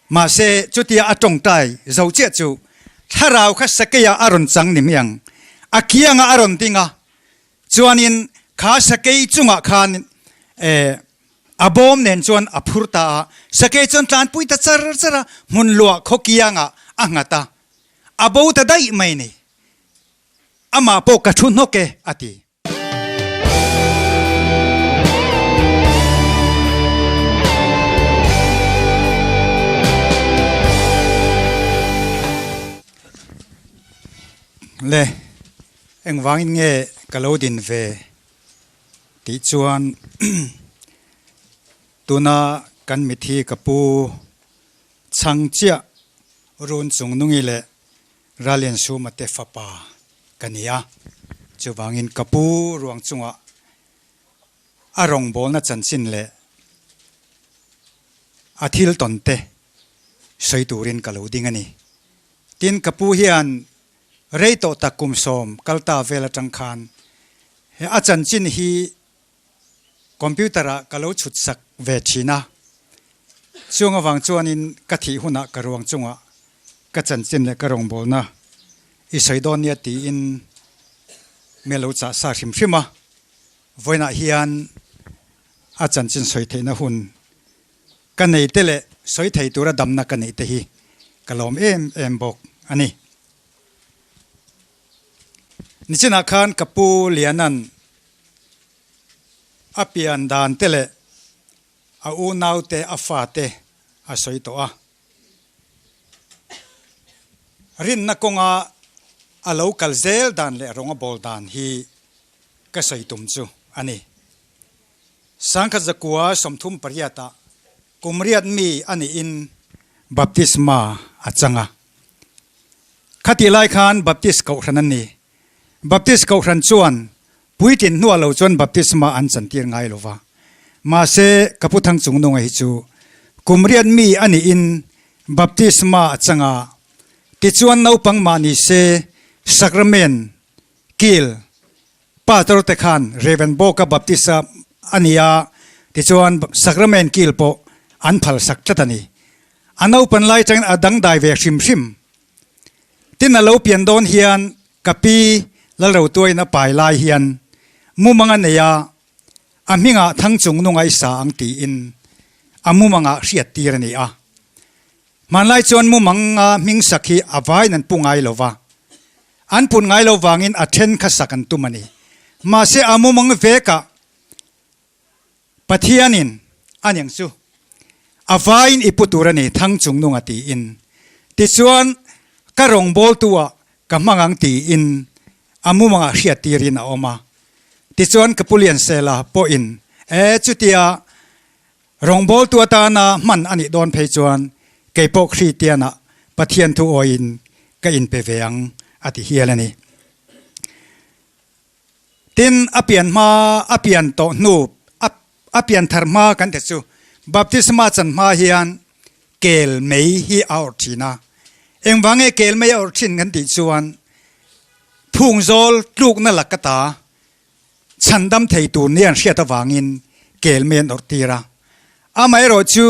Mahse, chutia a tawngtai zo chiah chu thlarau kha sakeiah a rawn chang ni hmiang. A kiangah a rawn ding a, chuanin kha sakei chungah khan a bawm nen chuan a phur ta a. Sakei chuan tlanpui ta char char a, hmun luah khaw kiangah a nghat a, a bo ta daih mai ni. Amah pawh ka thu hnawk e, a ti. Le, engvangin nge ka lo din ve tih chuan tuna kan mithi ka pu chhang chiah run chung nungi leh Raliansuma te fapa ka ni a, chuvangin ka pu ruang chungah a rawngbawlna chanchin leh a thil tawn te sawi turin ka lo ding a ni. Tin, ka pu hian rei tawh tak kum sawm kalta vel atang khan he a chanchin hi Computer ah ka lo chhut sak ve thin a, chung avang chuanin ka thih hunah ka ruang chungah ka chanchin leh ka rawngbawlna i sawi dawn nia tiin mi a lo chah sa hrim hrim a, vawiinah hian a chanchin sawi theihna hun ka nei te leh sawi thei tura damna ka neih te hi ka lawm em em bawk a ni. Nichinah khan ka pu Liana'n A pian dan te leh a unau te a fa te a sawi tawh a. Rinna kawnga a lo kal zel dan leh rawnga bawl dan hi ka sawi tum chu a ni. Sangkhat zakua 38 ah kum riat mi a niin baptisma a chang a. Khatih lai khan Baptist kohhran a ni. Baptist kohhran chuan Puitlin hnuah lo chuan baptisma an chantir ngai lo va. Mahse, ka pu Thang Chungnunga hi chu kum riat mi a niin baptisma a chang a, tichuan naupang mah ni se sacrament kil pastor te khan Rev. Bawka baptisa a ni a, tichuan sacrament kil pawh an phalsak tlat a ni. A naupan lai changin a dangdai ve hrim hrim. Tin a lo pian dawn hian ka pi Lalrotuain a pai lai hian mumang a nei a, a hmingah Thangchung nu ngaisa ang tiin a mumangah hriat tir a ni a. Hmanlai chuan mumanga hming sak hi a vaiin an pu ngai lo va, an put ngai lo vangin a then kha sak an tum a ni. Mahse a mumang vekah Pathianin a niang chu a vaiin i pu tur a ni Thangchungnunga tiin. Tichuan ka rawngbawltu-ah ka hmang ang tiin a mumangah hriattirin a awm a. Tichuan ka pu Liansela pawhin e chutia rawngbawltu atana hman a nih dawn phei chuan kei pawh Kristianah Pathian thu awiin ka inpe ve ang a ti hial a ni. Tin, a pian hma, a pian tawh hnu, a a pian thar hma kan ti chu baptisma chan hma hian kel mei hi a awrh thin a. Engvang nge kel mei a awrh thin kan tih chuan phungzawl tlukna lak ata chhandam thei tur nia an hriat avangin kel mei an awrh tir a. Amaherawhchu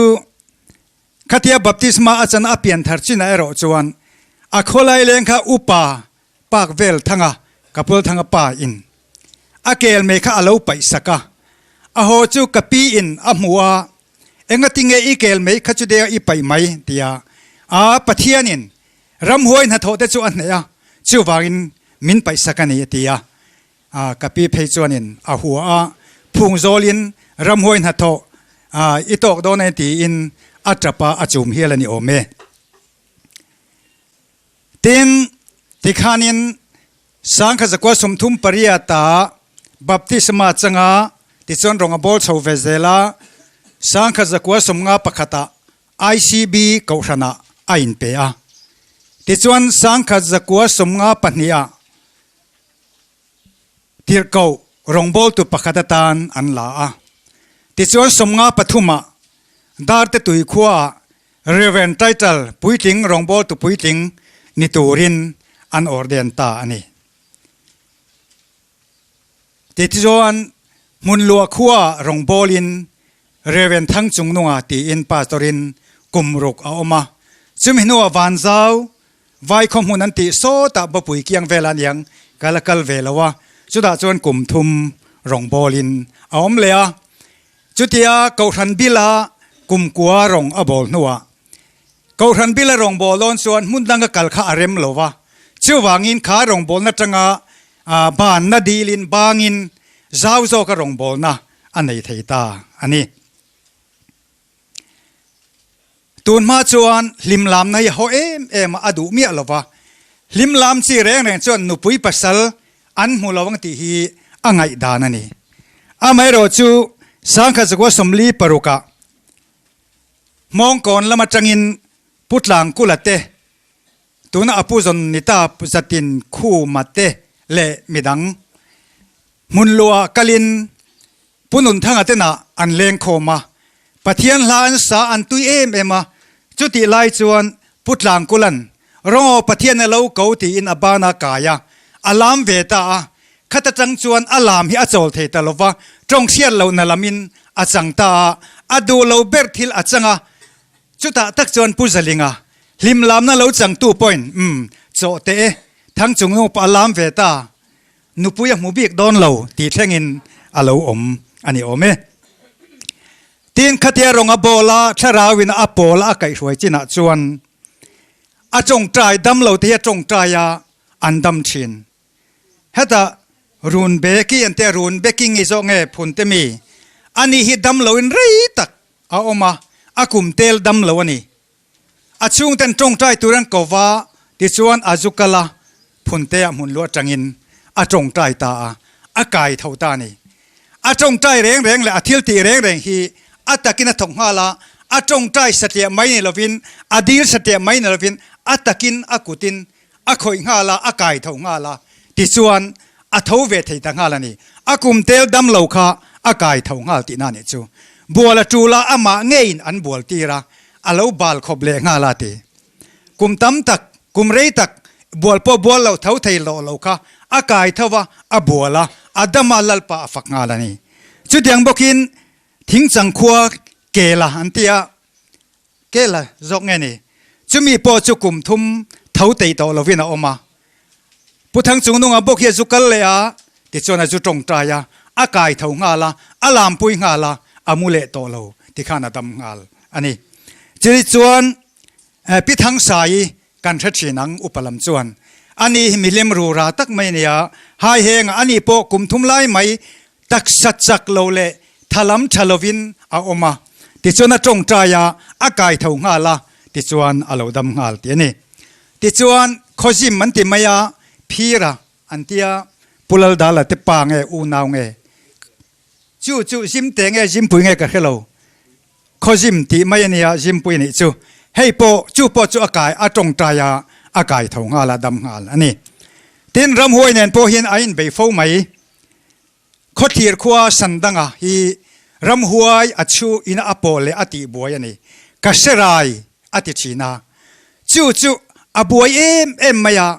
khatia baptisma a chan a pian thar chinah erawh chuan a khawlai leng kha upa Park vel thanga ka pul thanga pa in a kel mai kha a lo paih sak a, a haw chu ka pi in a hmu a, engati nge i kel mai kha chu deuh i paih mai tia a Pathian in ramhuai hnathawh te chu a hneh a, chuvangin min paih sak a ni a ti a, ka pi phei chuan in a hua a, phung zawl in ramhuai hnathawh i tawk dawn e tiin a tap a, a chum hial a ni awm e. Tin, tikhanin sangkhat zakua 38 ah baptisma changa tichuan rawng a bawl chho ve zel a, sangkhat zakua 51 ah ICB kohhranah a inpe a. Tichuan sangkhat zakua 52 ah tirhkoh rawngbawltu pakhat atan an la a. Tichuan 53 ah Darte tui khuaah Rev. Title puitling rawngbawltu puitling ni turin an ordain ta a ni. Tichuan Hmunlua khuaah rawngbawlin Rev. Thangchungnunga tiin pastorin kum ruk a awm a. Chumi hnuah Vanzau Vaikhaw hmun an tih sawtah Bawpui kiang vel a niang ka la kal ve lo a, chutah chuan kum thum rawngbawlin a awm leh a. Chutia Kohhran bila kum kua rawng a bawl hnuah Kohhran bila rawngbâwl dawn chuan hmun danga kal kha a rem lo va, chuvangin kha rawngbâwlna atanga bânna dilin bângin zau zawka rawngbâwlna a nei thei ta a ni. Tun hma chuan hlimlamna hi a haw em em a, a duh miah lo va, hlimlam chi reng reng chuan nupui pasal an hmu lo ang tih hi a ngaihdan a ni. Amaherawhchu Sangkhat Zakua 46ah Hmawngkawn lam atangin Pu Tlangkula te, tuna a pu zawn ni ta Zatin Khuma te leh midang hmunluah kalin Pu Nunthanga tenah an leng khawm a, Pathian hla an sa an tui em em a, chutih lai chuan Pu Tlangkula'n Rawngaw Pathian a lo ko tiin a ban a kai a, a lam ve ta a, khat atang chuan a lam hi a chawl thei ta lova, tawng hriat lohna lamin a chang ta a, a duh lo ber thil a chang a, chutah tak chuan Pu Zalinga hlim lamna lo changtu pawhin umm chawh teh e, thang chung nu pawh a lam ve ta, nupui a hmu bik dawn lo tih thlengin a lo awm a ni awm e. Tin, khatia rawng a bawl a, thlarauin a pawl a kaihhruai chinah chuan A tawngtai dam lo te hi a tawngtai a an dam thin. Heta run beki an tia run beki nge zawk nge phun te mi ani hi dam lo in rei tak a awm a, a kum tel dam lo a ni. A chhungten tawngtai tur an ko va tichuan a zu kal a phun te ah hmun lu atangin a tawngtai ta a, a kai tho ta a ni. A tawngtai reng reng leh a thil tih reng reng hi a takin a thawk nghal a, a tawngtai satliah mai ni lovin, a dil satliah mai ni lovin a takin a kutin a khawih nghal a, a kai tho nghal a, tichuan a tho ve thei ta nghal a ni. A kum tel dam lo kha a kai tho nghal tihna a nih chu. Bual a tul a, amah ngeiin an bual tir a, a lo bal khawp leh nghal a ti. Kum tam tak, kum rei tak bual pawh bual lo tho thei loh lo kha a kai tho va, a bual a, a dam a, Lalpa a fak nghal a ni. Chutiang bawkin thingchang khua Kela an ti a, Kela zawk nge ni? Chumi pawh chu kum thum tho teih tawh lovin a awm a. Pu Thangchungnunga bawk hi a zu kal leh a, tichuan a zu tawngtai a, a kai tho nghal a, a lampui nghal a, a mu leh tawh lo tikhan a dam nghal a ni. Chutichuan Pi Thangsai kan hre thin ang upa lam chuan ani hi milim rura tak mai a nia, hai heng ah ani pawh kum thum lai mai taksa chak lo leh tha lam tha lovin a awm a, tichuan a tawngtai a, a kai tho nghal a, tichuan a lo dam nghal tih a ni. Tichuan khawzim an ti mai a, phira an tia, Pu Laldala te pa nge unau nge chu chu zimte nge zimpui nge ka hre lo. Khawzim tih mai a nia, Zimpui a nih chu. Hei pawh, chu pawh chu a kai, a tawngtai a, a kai tho nghal a, dam nghal a ni. Tin, ramhuai nen pawh hian a inbei fo mai. Khawthlir khua Sandanga hi ramhuai a chhu ina a pawh leh a tihbuai a ni. Ka hre rai a ti thin a. Chu chu a buai em em mai a,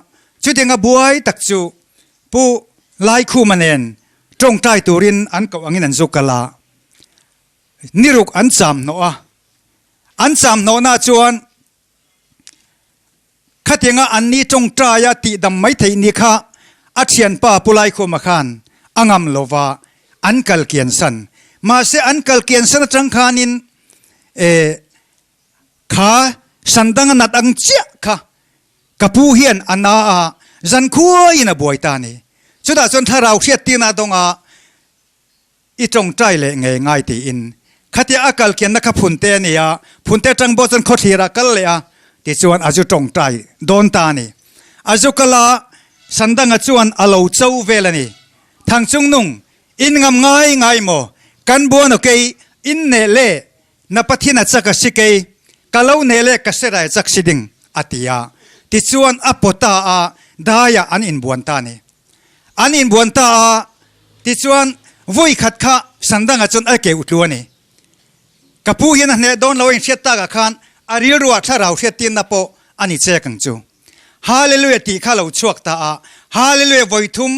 chutiang a buai tak chu Pu Laikhuma nen tawngtai turin an koh angin an zu kal a. Niruk an cham hnawh a, an cham hnawhna chuan khatianga anni tawngtaia tihdam mai theih ni kha a thianpa Pu Laikhuma khan a ngam lova an kal kian san. Mahse an kal kian san atang khanin eh kha sandanga nat ang chiah kha ka pu hian a na a, zankhuaiin a buai ta a ni. Chutah chuan thlarau hriattirna dawnga I tawngtai leh ngei ngai tiin khatia a kal kianna kha phunte a ni a, phunte atang pawh chuan khawthlir ah kal leh a, tichuan a zu tawngtai dawn ta a ni. A zu kal a, Sandanga chuan a lo cho vel a ni. Thangchungnung, in ngam ngai ngai maw? Kan buan aw kei, in neh le, na Pathian a chak a si kei, ka lo neh le ka serai chak si ding, a ti a. Tichuan a paw ta a, daiah an inbuan ta a ni. An inbuan ta a, tichuan vawi khat kha Sandanga chuan a ke utlu a ni. Ka pu hian a hneh dawn lo a inhriat takah khan a rilruah thlarau hriattirna pawh a ni chek ang chu. Hallelujah tih kha lo chhuak ta a, Hallelujah vawi thum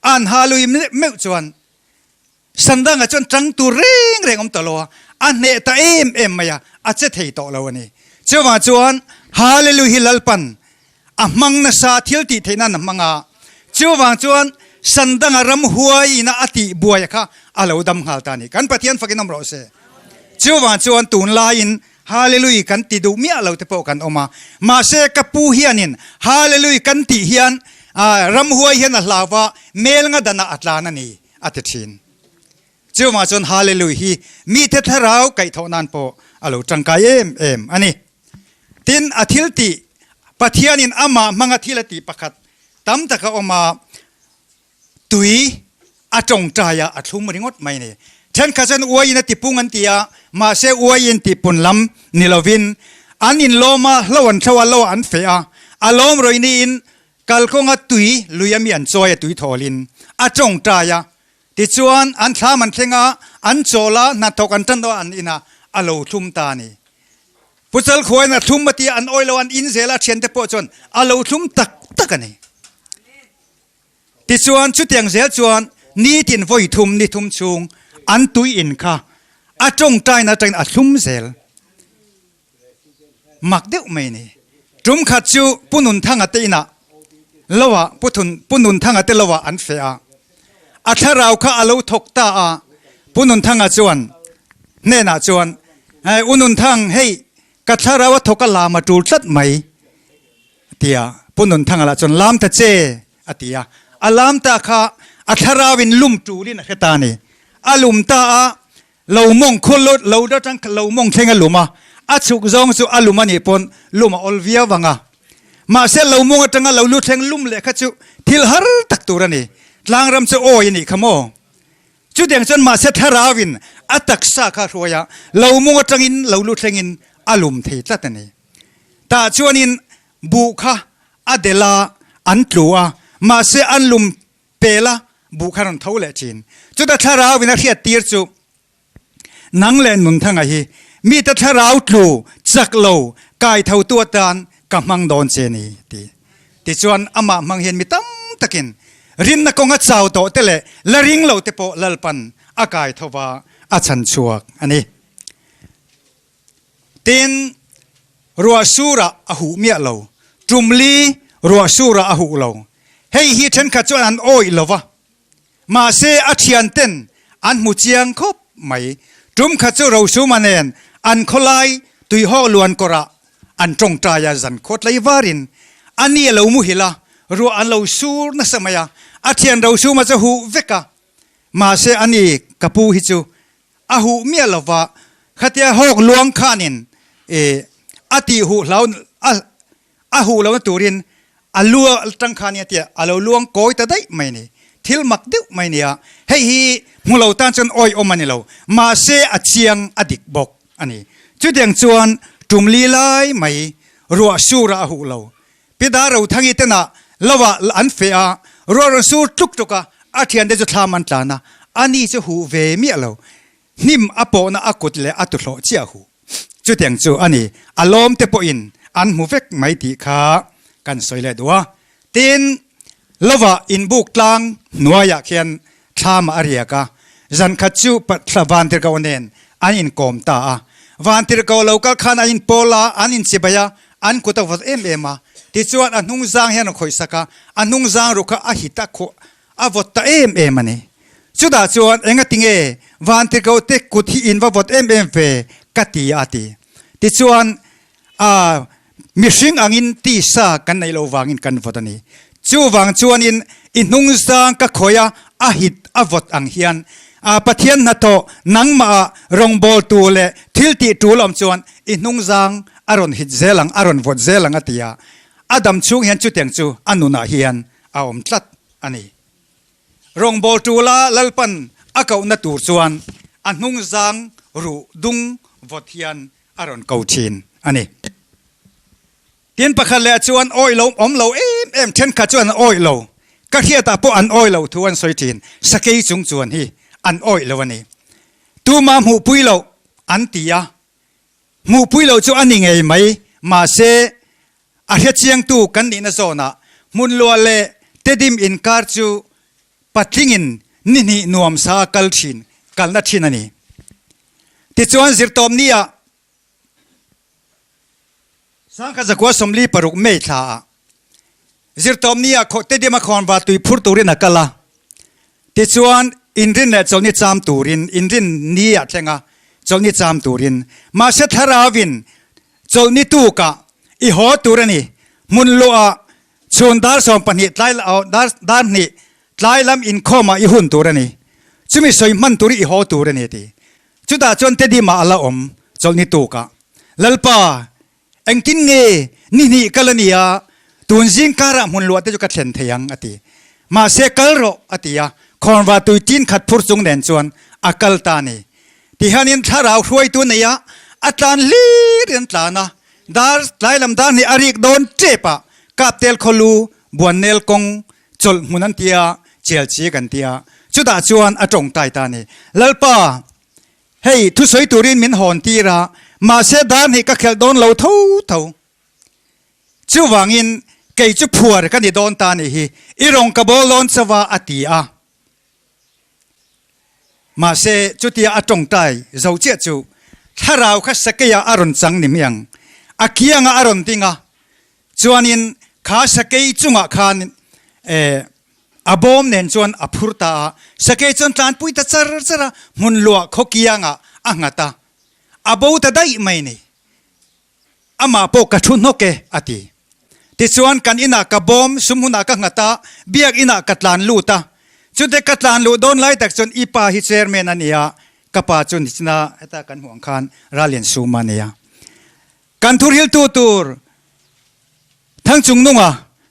a an halui meuh chuan Sandanga chuan tang tur reng reng awm ta lo a, A hneh ta em em mai a, a che thei tawh lo a ni. Chuvang chuan Hallelujah hi Lalpan a hmang nasa, thil tih theih nan a hmang a. Chuvang chuan Sandanga ramhuai ina a tih buai kha a lo dam nghal ta a ni. Kan Pathian fakin awm rawh se. Chuvang chuan tunlaiin Hallelujah kan ti duh miah lo te pawh kan awm a. Mahse ka pu hianin Hallelujah kan tih hian ramhuai hian a hlau va, mel nga danah a tlan a ni a ti thin. Chuvangah chuan Hallelujah hi mite thlarau kaihthawh nan pawh a lo tangkai em em a ni. Tin, a thil tih, Pathianin amah hmanga thil a tih pakhat tam tak a awm a, tui a tawngtai a, a thlum ringawt mai a ni. Thenkhat chuan uaiin a tipung an ti a, mahse uaiin tihpun lam ni lovin an inlawm a, hlo an thlo a, lo an feh a, a lawm rawih niin kalkawnga tui lui a mi an chawi a tui thawlin a tawngtai a, tichuan an thlam an thleng a, an chawl a, hnathawk an tan a, an in a, a lo thlum ta a ni. Pu Chalkhuain a thlum a ti a, an awih lo, an in zel a, thiante pawh chuan a lo thlum tak tak a ni. Tichuan, chutiang zel chuan nitin vawi thum ni thum chhung an tui in kha a tawngtaina atangin a thlum zel. Mak deuh mai ni. Tum khat chu Pu Nunthanga te inah loah Pu Thun Pu Nunthanga te loah an feh a. A thlarau kha a lo thawk ta a. Pu Nunthanga chuan hnenah chuan, U Nunthang, hei ka thlarau a thawk a lam a tul tlat mai. A ti a, Pu Nunthanga lah chuan lam ta che a ti a, a lam ta kha a thlarauin lum tulin a hre ta a ni. A lum ta a, lo mawng khu lut lo atang lo mawng thleng a lum a, a chhuk zawng chu a lum a nih pawn lum a awl viau vang a. Mahse lo mawng atanga lo lu thleng lum leh kha chu thil har tak tur a ni. Tlangram chu awi a nih kha maw? Chutiang chuan mahse thlarauin a taksa kha a hruai a, lo mawng atangin lo lu thlengin a lum thei tlat a ni. Tah chuanin buh kha a delh a, an tlu a, mahse an lum pel a, buh kha rawn tho leh thin. Chuta thlarauin a hriat tir chu, Nang leh Nunthanga hi mite thlarau tlu chak lo kai tho tu atan ka hmang dawn che ni, ti. Tichuan amah hmang hian mi tam takin rinna kawnga chau tawh te leh la ring lo te pawh Lalpan a kai tho va, a chhan chhuak a ni. Tin, ruah surah a huh miah lo. Tumli ruah surah a huh lo. Hei hi thenkhat chuan an awih lo va. Mahse, a thianten an hmu chiang khawp mai. Tum khat chu Rosuma nen an khawlai tuihawk luan kawrah an tawngtai a, zan khawt lei varin a ni a lo muhil a, ruah an lo sur nasa mai a. A thian Rosuma chu huh vek a. Mahse, a ni ka pu hi chu A huh miah lo va, khatia hawk luang khanin i a tih huh hlau a a huh lohna turin a lu atang khan nia tia a lo luang kawi ta daih mai a ni. Thil mak deuh mai a ni a, hei hi hmu lo tan chuan awihawm a ni lo, mahse a chiang a dik bawk a ni. Chutiang chuan tum li lai mai ruah sur a a huh lo. Pida Rothangi tenah lovah an feh a, ruah rawn sur tluk tluk a, a thiante chu thlam an tlan a, ani chu huh ve miah lo. Hnim a pawhna a kut leh a tuhlawh chiah huh. Chutiang chu a ni, a lawmte pawhin an hmu vek mai tih kha kan sawi leh duh a. Tin, lovah inbuk tlang hnuaiah khian thlamah a riak a, zankhat chu Vantirhkoh nen an inkawm ta a. Vantirhkoh lo kal khan an inpawl a, an inchibai a, an kut a vawt em em a. Tichuan a hnungzang hian a khawihsak a, a hnungzang ru kha a hit a, khuah a vawt ta em em a ni. Chutah chuan engatinge Vantirhkoh te kut hi in va vawt em em ve ka ti a ti. Tichuan a mihring angin tisa kan neih loh vangin kan vawt a ni. Chuvang chuanin i hnungzang ka khawih a, a hit a vawt ang hian a Pathian hnathawh nangmah rawngbawltu leh thil tih tul awm chuan i hnungzang a rawn hit zel ang, a rawn vawt zel ang a ti a. A dam chhung hian chutiang chu a nunah hian a awm tlat a ni. Rawngbâwl tûla Lalpan a kohna tûr chuan a hnungzâng ruh dung vawt hian a rawn ko ṭhîn a ni. Tin, pakhat leh chuan awih lo awm lo êm êm ṭhenkhat chuan an awih lo. Ka hriatah pawh an awih loh thu an sawi ṭhîn. Sakei chung chuan hi an awih lo a ni. Tuma hmuhpui loh an ti a, hmuhpui loh chu a ni ngei mai, mahse, A hrechiangtu kan nihna zawnah Hmunluah leh Tedim inkar chu patlingin ni hnih nuamsa kal thin kalna thin a ni. Tichuan Zirtawpni-ah 1946 May thlaah Zirtawpni-ah Tedim-a khawnvar tui phur turin a kal a. Tichuan inrin leh chawlhni cham turin inrin ni a thleng a, chawlhni cham turin. Mahse thlarauin chawlhni tukah i haw tur a ni. Hmun luah chhun dar 12 tlai dar hnih tlai lam inkhawmah i hun tur a ni. Chumi sawi hman tur i haw tur a ni a ti. Chutah chuan Tedima a la awm chawlhni tukah, Lalpa, engtin nge ni hnih kal a nia, tun zing karah hmun luah te chu ka thlen thei ang, a ti. Mahse kal rawh, a ti a, khawnva tui tin khat phur chung nen chuan a kal ta a ni. Tihianin thlarau hruaitu nei a, a tlan hlir in an tlan a, dar tlai lam dar hnih a rik dawn tep a, Kaptel khawlu Buannel kawng chawlh hmun an ti a, Chelchik an ti a, chutah chuan a tawngtai ta a ni. Lalpa, hei thusawi turin min hawn tir a, mahse dar hnih ka khelh dawn lo tho tho. Chuvangin kei chu phuar ka ni dawn ta a nih hi, i rawng ka bawl dawn chauh a, a ti a. Mahse chutia a tawngtai zo chiah chu thlarau kha sakeiah a rawn chang ni hmiang, a kiangah a rawn ding a, Chuanin kha sakei chungah khan eh a bawm nen chuan a phur ta a, sakei chuan tlanpui ta char char a, hmun luah khaw kiangah a nghat a, a bo ta daih mai ni. Amah pawh ka thu hnawk e, a ti. Tichuan kan inah ka bawm sum hunah ka nghat a, biak inah ka tlan lut a. Chute ka tlan luh dawn lai tak chuan i pa hi chairman a ni a, ka pa chu nichina heta kan hmuh ang khan Ralian Suma a ni a. Kan thuhriltu tur Thangchung nunga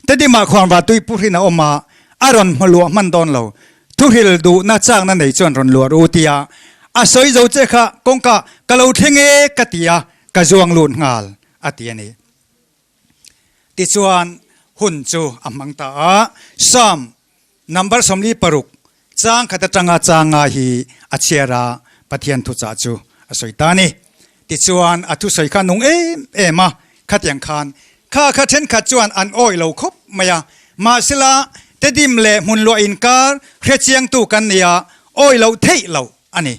Tedimah khuanva tui purhin a awm a, a rawn hmu luah hman dawn lo. Thuhril duhna chakna nei chuan rawn luah ru tia a sawi zo che kha kawngka ka lo thleng e ka ti a, ka zuang lut nghal a ti a ni. Tichuan hun chu a hmang ta a, Psalm Number 46, Chang khat atanga chang nga hi a chhiar a, Pathian thuchah chu a sawi ta a ni. Tichuan a thusawi kha a nung em em a, khatiang khan kha kha thenkhat chuan an awih lo khawp mai a, mahsela Tedim leh hmunluah inkar hrechiangtu kan ni a, awih loh theih loh a ni.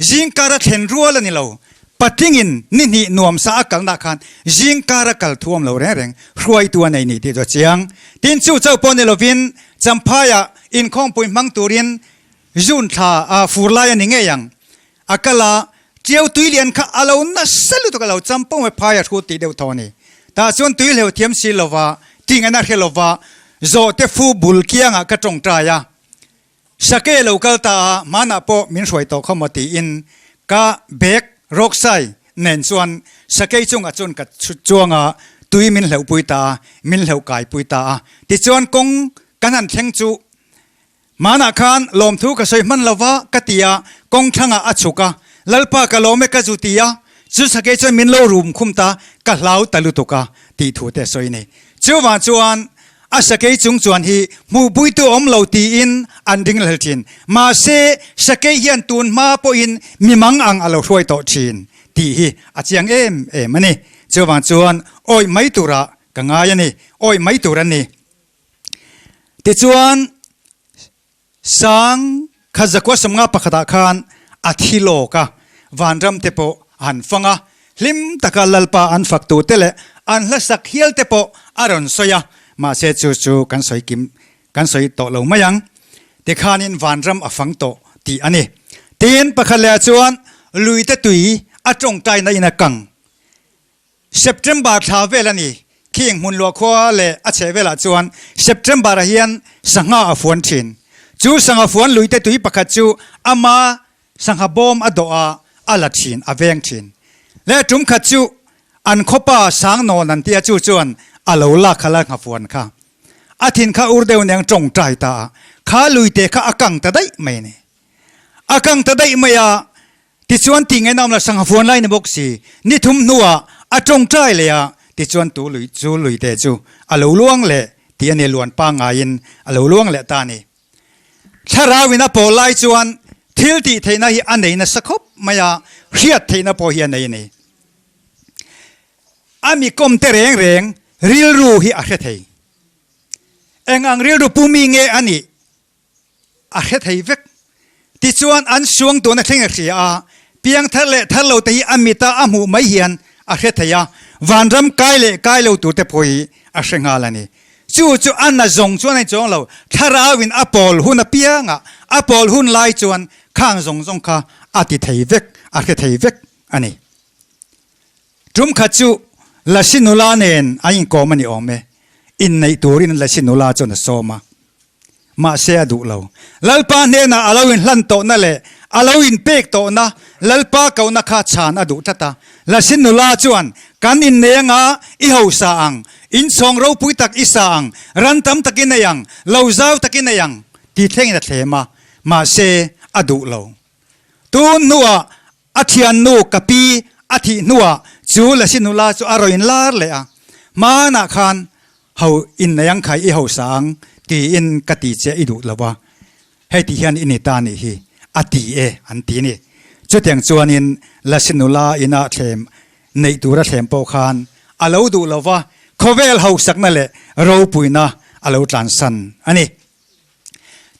Zingkar a thlen rual a ni lo. Patlingin ni hnih nuamsa a kalna khan zingkar a kal thuam lo reng reng hruaitu a nei ni tih chu a chiang. Tin chu chauh pawh ni lovin Champhaiah inkhawmpui hmang turin June thla a fur lai a ni ngei ang. A kal a, Tiau tui lian kha a lo nasa lutuk a lo champawng mai phai a hrut tih deuh thaw a ni. Tah chuan tui hleuh thiam si lova, ting an a hre lova, zawhte fu bul kiangah ka tawngtai a. Sake lo kal ta a, hmanah pawh min hruai tawh khaw maw tiin ka bag rawksai nen chuan sakei chungah chuan ka chhut chuang a, tui min hleuhpui ta a, min hleuh kaipui ta a. Tichuan kawng kan han thleng chu hmanah khan lawmthu ka sawi hman lo va ka ti a, kawng thlangah a chhuk a, Lalpa ka lawm e ka zu ti a, chu sakei chuan min lo rum khum ta, ka hlau ta lutuk a tih thu te a sawi a ni. Chuvang chuan A sakei chung chuan hi hmuhpuitu awm lo tiin an ring hlel thin. Mahse, sakei hian tun hma pawhin mi mang ang a lo hruai tawh thin tih hi a chiang em em a ni. Chuvang chuan awih mai turah ka ngai a ni, awih mai tur a ni. Tichuan, Sang kha zakua sawmnga pakhatah khan a thi lawk a, vanram te pawh a han fang a, hlim taka Lalpa an fak tu te leh an hla sak hial te pawh a rawn sawi a, mahse chu chu kan sawi kim kan sawi tawh lo mai ang. Tikhanin vanram a fang tawh tih a ni. Tin, pakhat lehah chuan luite tui a tawngtaina in a kang. September thla vel a ni. Khing hmun luah khua leh a chheh velah chuan September ah hian sangha a fuan thin. Chu sangha fuan luite tui pakhat chu ama sangha bawm a dawh a, a la thin, a veng thin. Leh tum khat chu an khawpa sang nawn an tia chu chuan a lo lak kha la ngha fuan kha. A thin kha ur deuh nen tawngtai ta a, kha luite kha a kang ta daih mai a ni. A kang ta daih mai a, Tichuan ti ngei naum la sangha fuan lai ni bawk si, ni thum hnuah a tawngtai leh a, tichuan tu lui chu lui te chu a lo luang leh tih a ni, luan pangngaiin a lo luang leh ta a ni. Thlarauin a pawl lai chuan thil tih theihna hi a nei nasa khawp mai a, hriat theihna pawh hi a nei a ni. A mi kawm te reng reng rilru hi a hre thei. Eng ang rilru pu mi nge a nih? A hre thei vek. Tichuan an suang tuna thleng a hria a, Piangthar leh thar lo te hi a mita a hmuh mai hian a hre thei a, vanram kai leh kai lo tur te pawh hi a hre nghal a ni. Chu chu a na zawng chuan a inchuang lo, thlarauin a pawl hun apiangah, a pawl hun lai chuan khang zawng zawng kha a ti thei vek, a hre thei vek a ni. Tum khat chu Lasi nula nen an inkawm a ni awm e, inneih turin Lasi nula chuan a sawm a. Mahse a duh lo. Lalpa hnenah a lo inhlan tawhna leh a lo inpek tawhna Lalpa kohna kha chhan a duh tlat a. Lasi nula chuan, Kan innei anga i hausa ang, inchhawng ropui tak i sa ang, ran tam tak i nei ang, lo zau tak i nei ang, ti thlengin a thlem a. Mahse a duh lo. Tun hnuah A thiannu ka pi a thih hnuah chu Lasi nula chu a rawn lar leh a, Hmanah khan ho innei ang khai i hausa ang tiin ka ti che i duh lo a, hei ti hian i ni ta nih hi a ti e an ti ni. Chutiang chuanin Lasi nula ina thlem neih tura thlem pawh khan a lo duh lo va, khawvel hausakna leh ropuina a lo tlansan a ni.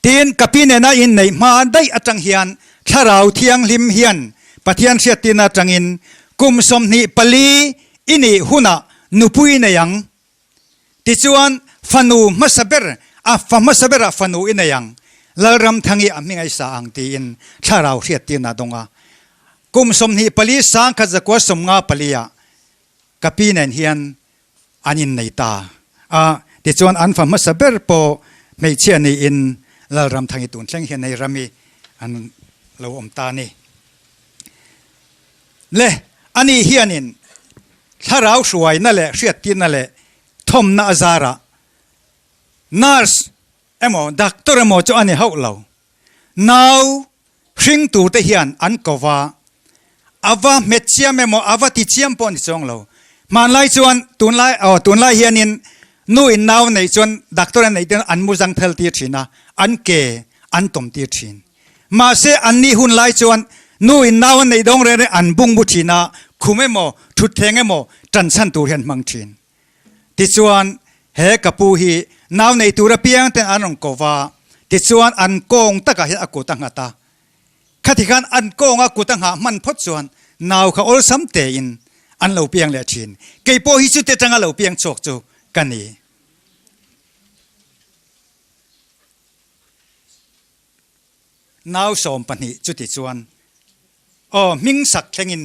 Tin, ka pi nena inneih hma daih atang hian Thlarau Thianghlim hian Pathian hriattirna atangin kum 24 i nih hunah nupui i nei ang. Tichuan, fanu hmasa ber, a fa hmasa berah fanu i nei ang, Lalramthangi a hming a i sa ang tiin Thlarau hriattirna a dawng a. Kum 24 1954 ah ka pi nen hian an innei ta a, tichuan an fa hmasa ber pawh hmeichhia niin Lalramthangi tun thleng hian hei rami an lo awm ta a ni. Le, ani hianin thlarau hruaina leh hriattirna leh thawmna a zarah nurse emaw doctor emaw chu a ni hauh lo. Nau hring turte hian an ko va, a va hmet chiam emaw a va ti chiam pawh ni chuang lo. Hmanlai chuan tunlai aw tunlai hianin nu in nau neih chuan doctor an neih ten an mu zang thel tir thin a, an ke an tawm tir thin. Mahse an nih hun lai chuan nu in nau an neih dawng reng reng an bung bu thin a, khum emaw thutthleng emaw tan chhan tur hian hmang thin. Tichuan, he ka pu hi nau nei tur apiang ten an rawn ko va, tichuan an kawng takah hian a kut a nghat a. Khati khan an kawnga kut a nghah hman phawt chuan nau kha awlsam tein an lo piang leh thin. Kei pawh hi chute tanga lo piang chhuak chu ka ni. Nau 12 chuti chuan aw hming sak thlengin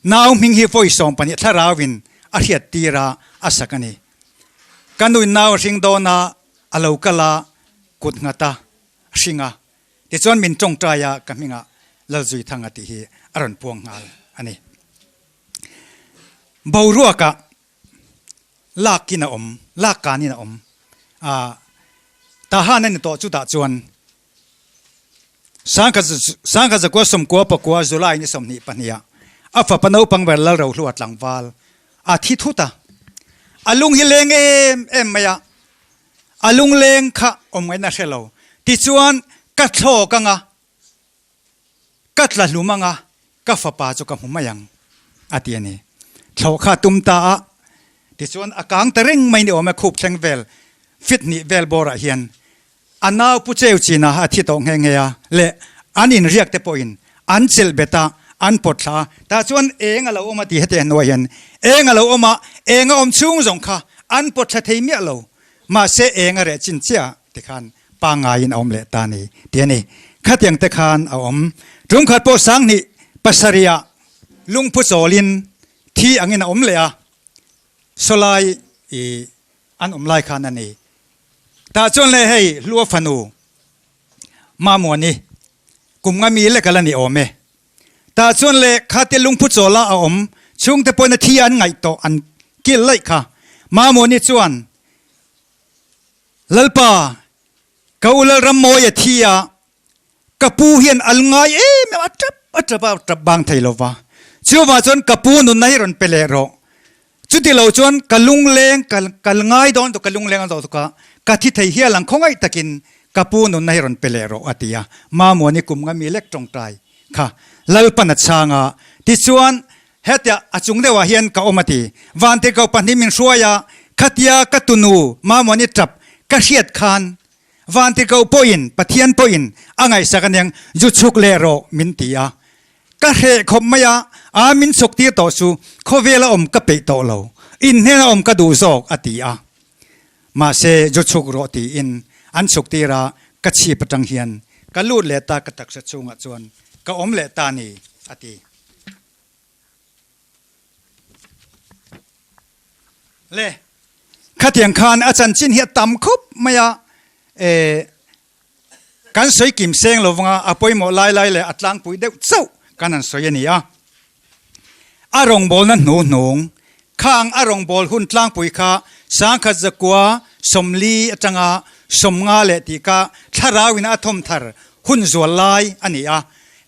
nau hming hi vawi 12 thlarauin a hriat tir a, a sak a ni. Ka nuin nau a hring dawn a, a lo kal a, kut nghat a hring a, tichuan min tawngtai a ka hmingah Lalzuithanga tih hi a rawn puang nghal a ni. Boruakah Lakin a awm, lak kanin a awm. A, Tahan a ni tawh chutah chuan Sangkhat zakua 94 July ni 22 ah a fapa naupang ber Lalrohlua tlangval a thi thut a. A lung hi leng em em mai a, a lungleng kha awm ngaihna hre lo. Tichuan ka thlawk anga Ka tla hlum anga ka fapa chu ka hmu mai ang, a ti a ni. Thlawh kha a tum ta a, tichuan a kang ta reng mai ni awm e, khup thleng vel, fit hnih vel bawrah hian a nau pu cheu chin a, a thi tawh nghe nghe a, leh an inriak te pawhin an chelh bet a, an pawt thla a, tah chuan eng a lo awm a ti heti hnuai hian eng a lo awm a, eng a awm chhung zawng kha an pawt thla thei miah lo, mahse eng a reh chin chiah tikhan pangngaiin a awm leh ta ni ti a ni. Khatiang te khan a awm. Tumkhat pawh sanghnih pasarihah lungphu chawlin thi angin a awm leh a, sawlai i an awm lai khan a ni. Tah chuan le hei Hlua fanu Mamuani kum nga mi lek a la ni awm e. Tah chuan le khate lungphu chawla a awm chhungte pawhin a thi an ngaih tawh an kil laih kha. Mamuani chuan Lalpa, ka u Lalrammawi a thi a, ka pu hian al ngai em em a, tap a tap a, tap bang thei lo va. Chuvang chuan ka pu nunna hi rawn pe leh rawh. Chuti lo chuan ka lungleng, ka kal ngai dawn tuk, ka lungleng a zawh tuk a, ka thi thei hial ang khawngaih takin ka pu nunna hi rawn pe leh rawh a ti a. Mamuani kum nga mi lek tawngtai kha Lalpan a chhang a, tichuan Hetia a chung deuhah hian ka awm a ti. Vantirhkoh pahnih min hruai a, khatia ka tunu Mamuani tap ka hriat khan Vantirhkoh pawhin Pathian pawhin a ngaihsak aniang, zu chhuk leh rawh min ti a. Ka hreh khawp mai a, a min chhuk tir tawh chu khawvela awm ka peih tawh lo, in hnena awm ka duh zawk a ti a. Mahse zu chhuk rawh tiin an chhuk tir a, ka chhip atang hian ka lut leh ta ka taksa chhungah chuan ka awm leh ta ni a ti. Le, khatiang khan a chanchin hi a tam khawp mai a, eh, Kan sawi kim seng lo vanga a pawimawh lai lai leh a tlangpui deuh chauh kan han sawi a ni a. A rawngbawlna hnu hnung, khang a rawngbâwl hun tlangpui kha 10,000 zakua 40 atanga 50 leh tih kha thlarauin a thawm thar hun zual lai a ni a.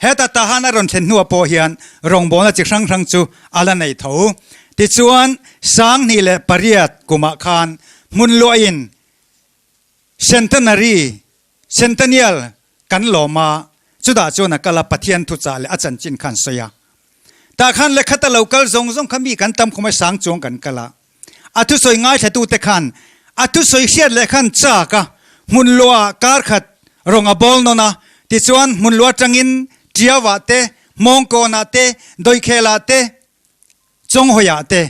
Heta tahan a rawn thlen hnuah pawh hian rawngbawlna chi hrang hrang chu a la nei tho. Tichuan, 2008 kumah khan hmun luahin Centenary, Centennial, kan lawm a, chutah chuan a kal a, Pathian thuchah leh a chanchin kha an sawi a. Tah khan lehkhat a lo kal zawng zawng kha mi kan tam khawm a, sang chuang kan kal a. A thusawi ngaithlatute khan a thusawi hriat leh khan chak a, hmun luah kar khat rawng a bawl nawn a, tichuan hmun luah atangin Tiauah te, Hmawngkawnah te, Dawikhelah te, Chawnghawiah te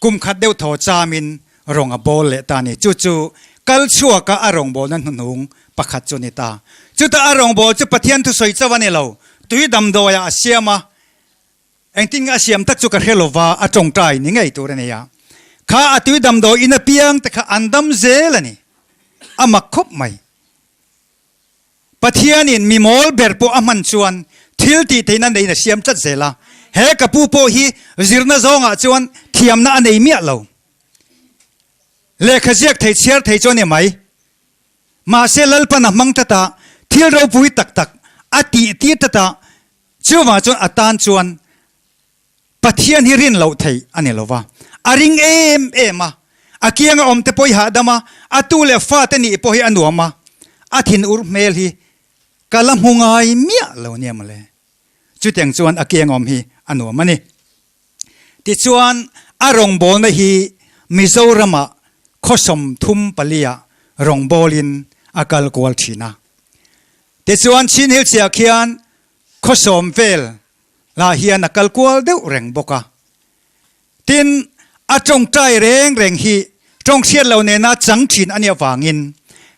kum khat deuh thaw chamin rawng a bawl leh ta a ni. Chu chu kal chhuaka a rawngbawlna hnuhnung pakhat chu a ni ta. Chutah a rawngbâwl chu Pathian thusawi chauh a ni lo, tui damdawiah a siam a, engtin nge a siam tak chu ka hre lo va, a tawngtai ni ngei tur a ni a. Kha a tui damdawi in apiang te kha an dam zel a ni. A mak khawp mai. Pathianin mi mawl ber pawh a hman chuan thil tih theihna neiin a siam tlat zel a, he ka pu pawh hi zirna zawngah chuan thiamna a nei miah lo. Lehkha ziak thei chhiar thei chu a ni mai. Mahse Lalpan a hmang tlat a, thil ropui tak tak a tih tir tlat a, chuvang chuan a tan chuan Pathian hi rin loh theih a ni lo va, a ring em em a, a kianga awm te pawh hi hahdam a, a tu leh fa te nih pawh hi a nuam a, a thin ur hmel hi ka la hmu ngai miah lo nia mawle. Chutiang chuan a kianga awm hi a nuam a ni. Tichuan a rawngbawlna hi Mizoramah khaw 34 ah rawngbawlin a kal kual thin a. Tichuan Chin Hill chiah khian khaw sawm vel lah hian a kal kual deuh reng bawk a. Tin, a tawngtai reng reng hi tawng hriat lo nena chang thin a nih avangin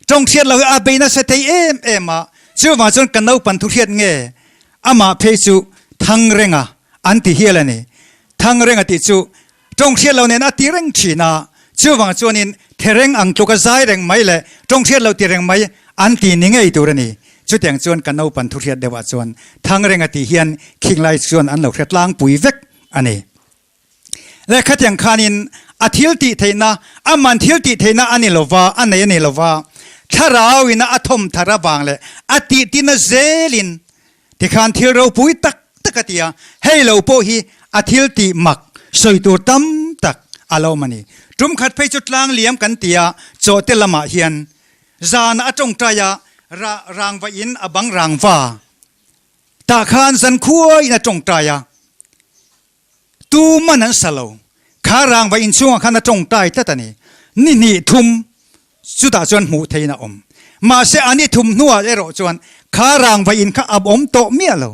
tawng hriat lo hi a bei nasa thei em em a, chuvang chuan ka naupan thu hriat nge amah phei chu Thangrenga an ti hial a ni. Thangrenga tih chu tawng hriat lo nen a ti reng thin a, chuvang chuanin thereng ang tluk a zai reng mai leh tawng hriat lo ti reng mai an ti ni ngei tur a ni. Chutiang chuan ka naupan thu hriat deuhah chuan Thangrenga tih hian khinglai chuan an lo hre tlangpui vek a ni. Lehkha tiang khanin a thil tih theihna, aman thil tih theihna a ni lova, a nei a ni lova, thlarauin a thawm thar avang leh a tih tina zelin tikhan thil ropui tak tak a ti a, hei lo pawh hi a thil tih mak sawi tur tam tak a lo awm a ni. Tum khat phei chu tlang liam kan ti a, chawhte lamah hian zan a tawngtai a, rangva in a bang rangva tah khan zan khuaiin a tawngtai a, Tu man an sa lo. Kha rangva inchhungah khan a tawngtai tlat a ni. Ni hnih thum chutah chuan hmuh theihin a awm. Mahse a ni thum hnuah erawh chuan kha rangva in kha a awm tawh miah lo.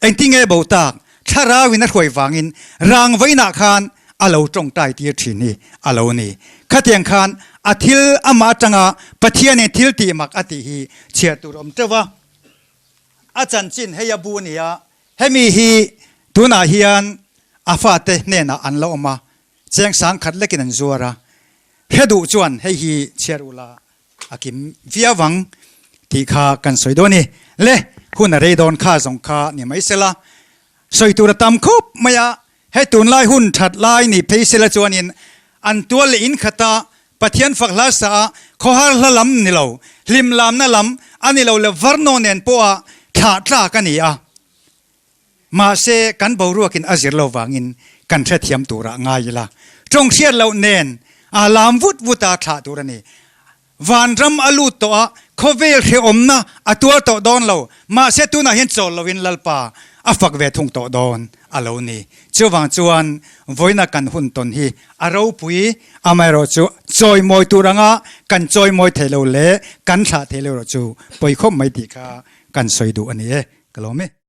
Engtinge bo tak? Thlarauin a hruai vangin rangva inah khan a lo tawngtai tir thin hi a lo ni. Khatiang khan a thil amah atanga Pathianin thil tih mak a tih hi chhiar tur awm teuh a. A chanchin hei a bu a ni a, Hemi hi tunah hian a fate hnenah an la awm a, cheng 10,000 lekin an zuar a, hre duh chuan hei hi chhiar ula a kim viau ang tih kha kan sawi dawn a ni. Le, hun a rei dawn kha zawng kha ni mai sela, sawi tur a tam khawp mai a, hei tunlai hun that lai ni phei sela chuanin an tual leh in khata Pathian fak hla sa a khawhar hla lam ni lo, hlim lamna lam a ni lo leh varnaw nen pawha thlah tlak a ni a. Mahse, kan boruakin a zir lo vangin kan hrethiam turah ngai ila. Tawng hriat loh nen a lam vut vut a thlah tur a ni. Vanram a lut tawh a, khawvel hrehawmna a tuar tawh dawn lo. Mahse, tunah hian chawl loin Lalpa a fak ve thung tawh dawn a lo ni. Chuvang chuan vawiina kan hun tawn hi a ropui, amaherawhchu chawimawi tur anga kan chawimawi thei lo leh kan thlah thei lo erawh chu pawi khawp mai tih kha kan sawi duh a ni e. Ka lawm e.